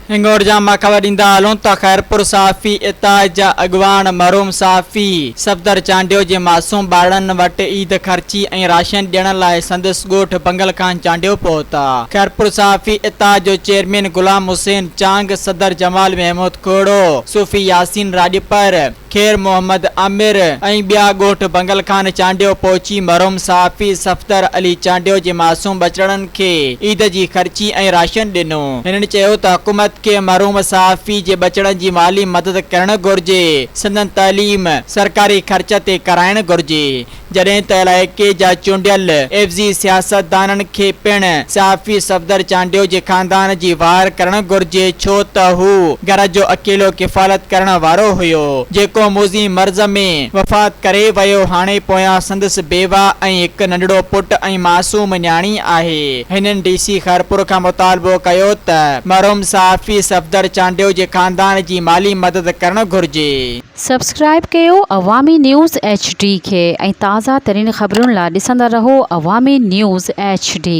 هنڱورجا مان خبر ڏيندا هلون ته خيرپور صحافي اتحاد جا اڳواڻ مرحوم صحافي صفدر چانڊيو جي معصوم ٻارڙن وٽ عيد خرچي ۽ راشن ڏيڻ لاء سندس ڳوٺ بنگل خان چانڊيو پهتا. خيرپور صحافي اتحاد جو چيئرمين غلام حسين چانگ، صدر جمال محمود کوڙو، صوفي ياسين راڄپر، خير محمد عامر ۽ ٻيا ڳوٺ بنگل خان چانڊيو پهچي مرحوم صحافي صفدر علي چانڊيو جي معصوم ٻچڙن کي عيد جي خرچي ۽ راشن ڏنو. هنن چيو ته حڪومت کي مرحوم صحافي جي ٻچڙن جي مالي مدد ڪرڻ گهرجي، سندن تعليم سرڪاري خرچ تي ڪرائڻ گهرجي. جڏهن ته علائقي جا چونڊيل عيوضي سياستدانن کي پڻ صحافي صفدر چانڊيو جي خاندان جي واهر ڪرڻ گهرجي ڇو ته هو گهر جو اڪيلو ڪفالت ڪرڻ وارو هيو جيڪو موذي مرض ۾ وفات ڪري ويو هاڻي پويان سندس بيوه ۽ هڪ ننڍڙو پٽ ۽ معصوم نياڻي آهي هنن ڊي سي خيرپور کان مطالبو ڪيو ته مرحوم صحافي صفدر چانڊيو جي خاندان جي مالي مدد ڪرڻ گهرجي. سبسڪرائيب ڪيو عوامي نيوز ايڇ ڊي کي ۽ تازه ترين خبرن لا ڏسندا رهو عوامي نيوز ايڇ ڊي.